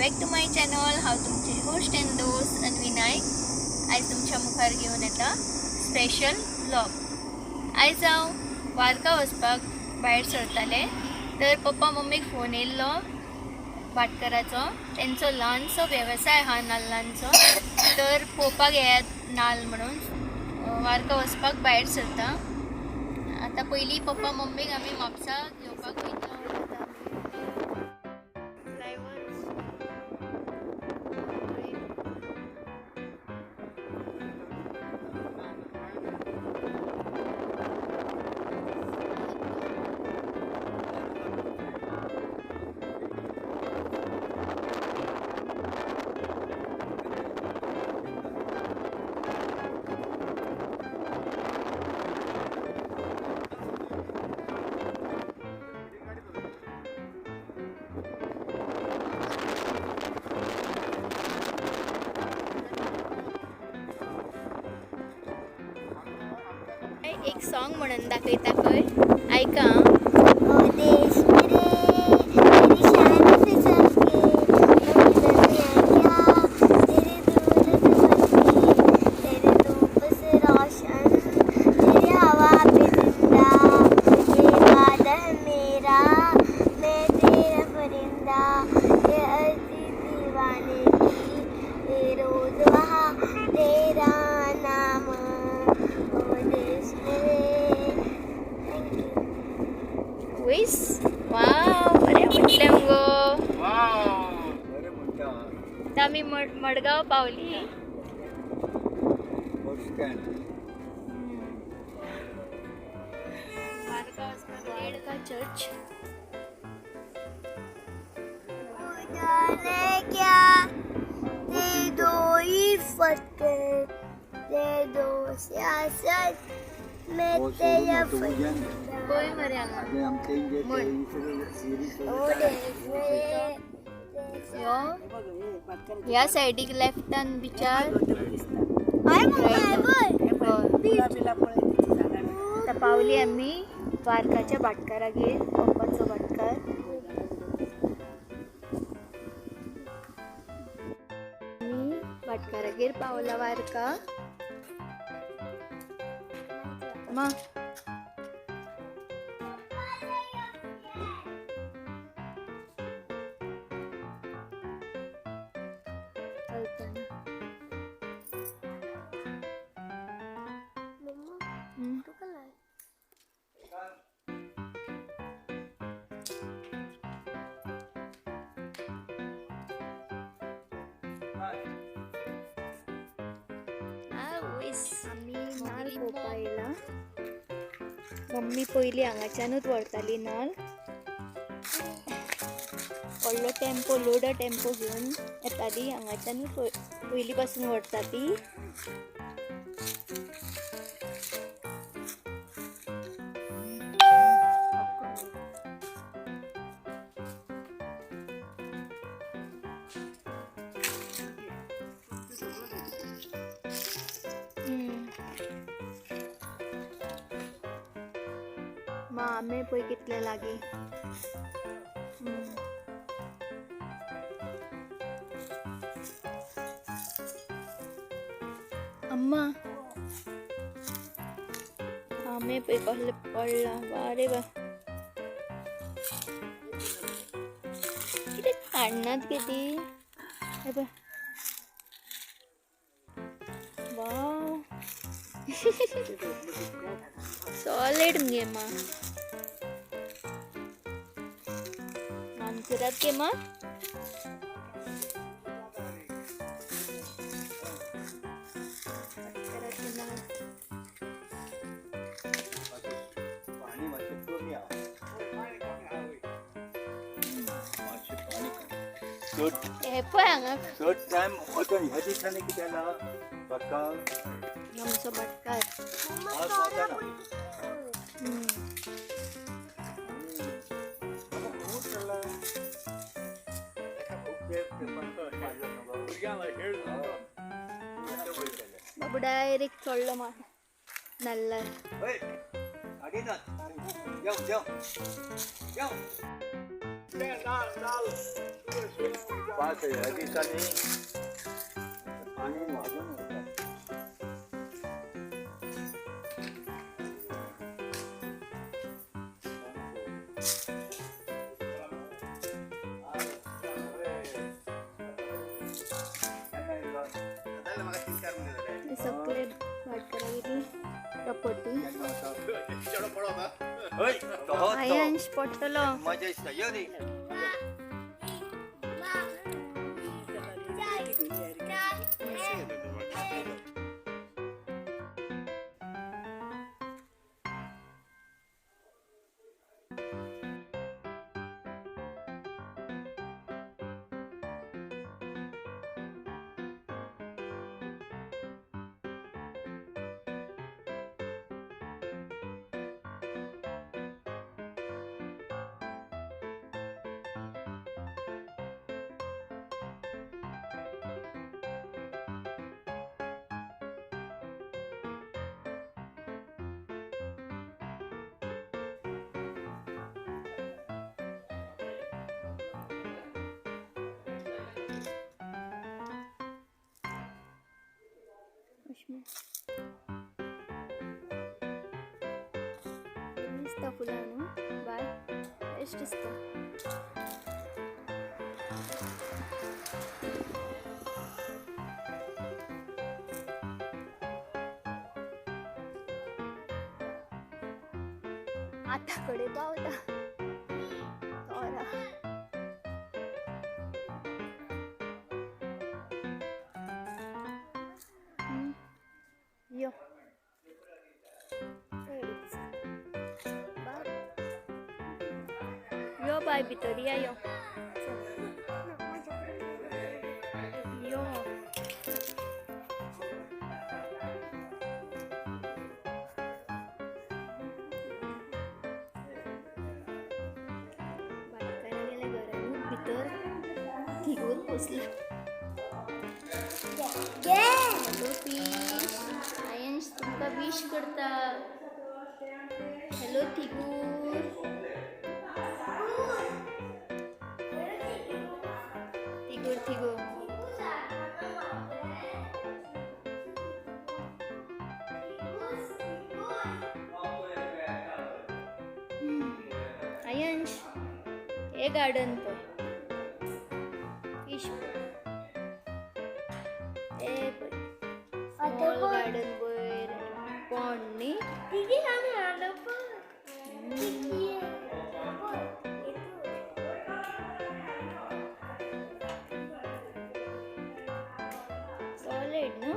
Back to my channel. हांव तुमचे host and दोस्त अन्वी नायक. आयज तुमच्या मुखार घेवन येता स्पेशल व्लॉग. आयज हांव वार्का वचपाक भायर सरतालें तर पप्पा मम्मीक फोन येयल्लो भाटकाराचो. तेंचो ल्हानसो वेवसाय आहा नाल्लांचो, तर पळोवपाक येयात नाल्ल म्हणून. वार्का वचपाक भायर सरता. आतां पयलीं पप्पा मम्मीक आमी म्हापसा घेवपाक वयता. एक सॉन्ग म्हणून दाखयता खंय, आयका. ओ देश मेरे तेरी शान से चल के, हम दुनिया क्या तेरी दूर से बन के, तेरे धूप से रोशन, तेरी हवा पे जिंदा, ये वादा है मेरा मैं तेरा परिंदा, ये अर्जी दीवाने की, ये रोज वहाँ तेरा नाम. ओ देश मेरे. Thank you. वयस वाव, बरें म्हटलें मुगो. बरें म्हणटा. आतां आमी मडगांव पावली. Bus stand. वार्का वचपाक रेडका चर्च. जाने क्या दे दो ही फटके, दे दो सियासत मैं हो, तेरा सोडून वता उज्यान. फरिंदा. खंय मरे हांगा? आनी आमचे इंगे म्हण. ओ देश मेरे. यो ह्या सायडीक लेफ्टान बिचार. हाय मम्मा, हाय. आतां पावली आमी वार्काच्या भाटकारागेर, पप्पाचो भाटकार. आमी भाटकारागेर पावला वार्का. मा चलताना. मम्मा, तुका लाय. आमी नाल्ल पळोवपाक येयला. मम्मी पयलीं हांगाच्यानूच व्हरताली नाल्ल. व्हडलो टेम्पो, लोडर टेम्पो घेवन येताली, हांगाच्यानूच पयलीं पासून व्हरता ती. मा आमे पळय कितले लागीं. अम्मा, आमे पळय कसले पडला. वा रे वा, कितें काडनात गे ती. हे पळय, वाव, सॉलिड मगे मा. मानकुराद गे मा. भाटकाराचे नाल्ल. पाणी मातशें कमी आहा, मातशें पाणी कमी चड. हे पळय हांगा. चड टायम वचोन ह्या दिसांनी कितें जाला म्हाका. आमचो भाटकार. मम्मा, आज तोरा वचना. पळय. खूब चल्ला. बाबू डायरेक्ट चडलो मा नाल्लार. पास ह्या दिसांनी पाणी वाजून वता. सगळे भाटकारागेली प्रॉपर्टी. आयांश पडटलो. मजा दिसता यो रे. दिसता फुलां न्हू बाय, बेस्ट दिसता. आतां कडेन पावता तोरा. यो यो बाय, भितर या. यो यो भाटकारागेल्या घरानूच भितर थिगून बसला. हॅलो पीश, आयंश तुमकां विश करता. हॅलो थिगूर. थिगूर थिगूर. आयंश हे गार्डन पळय, फिश पळय, ते पळय स्मॉल गार्डन वयर पॉन्ड न्ही. सॉलिड न्हू.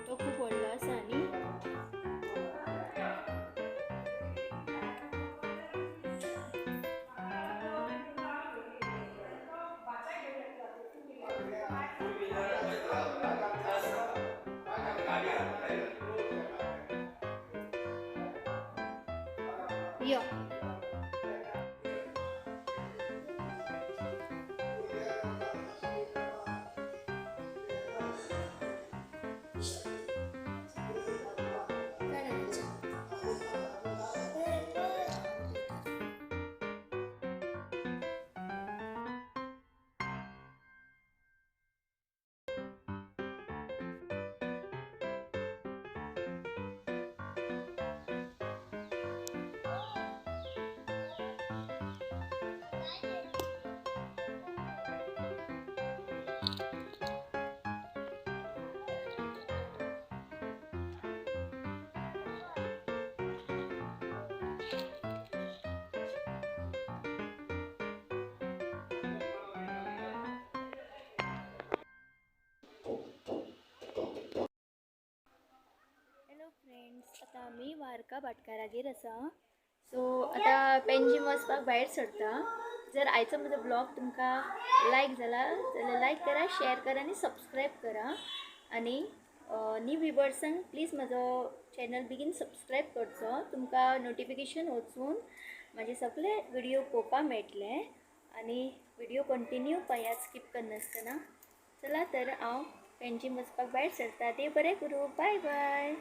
तो खूब व्हडलो आसा न्ही. यो आतां आमी वार्का भाटकारागेर आसा. सो आतां पेंजीम वचपाक भायर सरता. जर आयचो म्हजो ब्लॉग तुमकां लायक जाला जाल्यार लायक करा, शेअर करा आनी सबस्क्रायब करा. आनी न्यू व्युवर्सांक प्लीज म्हजो चॅनल बेगीन सबस्क्रायब करचो. तुमकां नोटिफिकेशन वचून म्हाजे सगळे व्हिडियो पळोवपाक मेळटले आनी व्हिडियो कंटिन्यू पळयात स्कीप करनासतना. चला तर हांव पेंजीम वचपाक भायर सरता. देव बरें करूं. बाय बाय.